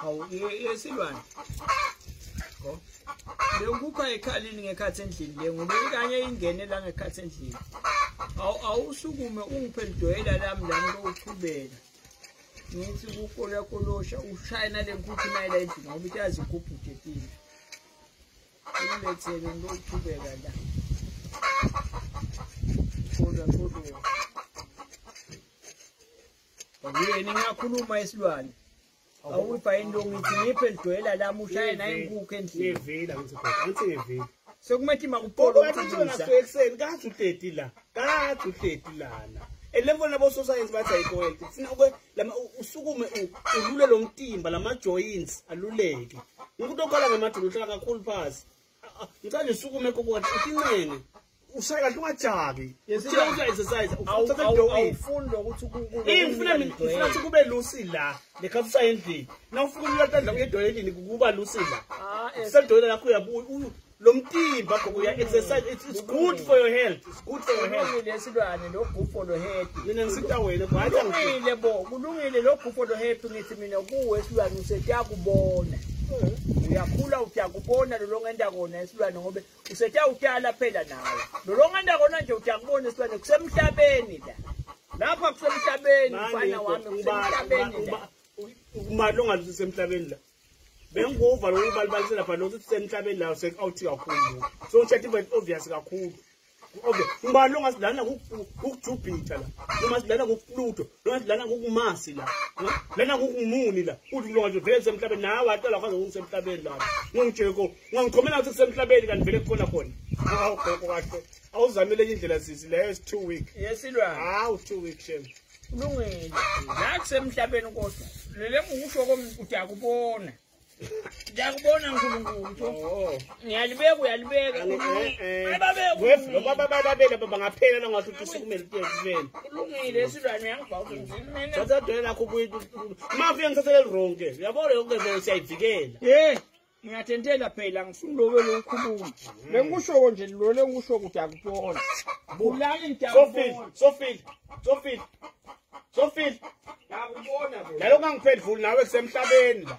Hawu yesilwane. Go. Le nkukhu ayikhalini ngekhathi endlini le ngoba ikanye ingene la ngekhathi endlini. Awusukume ungiphe lidoyela lami lami lokuchubeka. Ngithi kukola kolosha ushaye nale nkukhu naye la endlini ngoba itazi inkukhu ujetile. Ulethele ngokuchubeka la. Kola kolosha. Yini ngiyakhuluma isilwane. Awufa into ngithi ngiphe lidoyela lami ushaye naye inkukhu endlini. Ngivila ngithi gogo, angithi ngivila. Sekumethi makupolo ukuthi ekuseni kathi uhleti la, kathi uhleti lana. Elemvo nabo science bathi ayikho health. Funa uke lama usukume ulule lo mtimba lama joints aluleke. Umuntu okhala ngamadolo uhlala kakhulu phansi. Ngicela nje usukume gogo utinqene. Ushaye kahle ungajaki. Uthela uthi exercise, uthatha idoyela. Awufundi ukuthi ngifuna ukuthi kube loose la. Lekhathi ushaye endlini. Na ufuna ukuyatanda uyedoyelini kuba loose la. Sedoyela lakho uyabuya lo mtimba gogo uya exercise. It's good for your health. It's good for your health. Kulungile silwane lo good for your health. Mina ngisita wena gogo. Kulungile bo, kulungile lo good for your health ngithi mina kuwe silwane usetiyakubona. Uyakhula utiyakubona lo ngenda kona isilwane ngoba usetiyawutshala phela nawe. Lo ngenda kona nje utiyakubona isilwane kusemhlabeni la. Lapha kusemhlabeni mfana wami kusemhlabeni la. Umali ongalusi emhlabeni la. Benguva lo ubalibalisela lapha lo uthi semhlabeni la sek out kakhulu. So utshathe even obvious kakhulu. Obvious. Ngibani ongasidlala kuJupiter la. Noma sidlala kuPluto, noma sidlala kuMars la. Lana kuMoon la. Uthi lo nje vele semhlabeni nawe aqala kwaze ukusemhlabeni la. Ngongijeko, ngichomela ukuthi kusemhlabeni kanti vele kukhona khona. Awu gogo kahle. Awuzamile indlela sisi leyo is 2 week. Yesilwane. Hawu 2 week shem. Kulungile. La kusemhlabeni kodwa. Lele ngikusho komuntu uyakubona. Ngiyakubona uNkulunkulu. Ngiyalibeka uyalibeka. Ababe baba babele baba ngaphela la ngathi usukumele utiyevele. Kulungile isilwane uyangibha ukuthi mina. Thatha doyela lakho ubuye mafi ngithathele wrong ke. Uyabona yonke vele siyayivikela. Eh, ngiyathentela phela ngifuna lobe lokukhuluma. Lengikusho nje lo lengikusho ukuthi akubona. Bulali ngiyakubona. Sofile, Sofile, Sofile. Sofile. Ngiyakubona bo. Lalo ngangiphendvuli nawe kusemhlabeni la.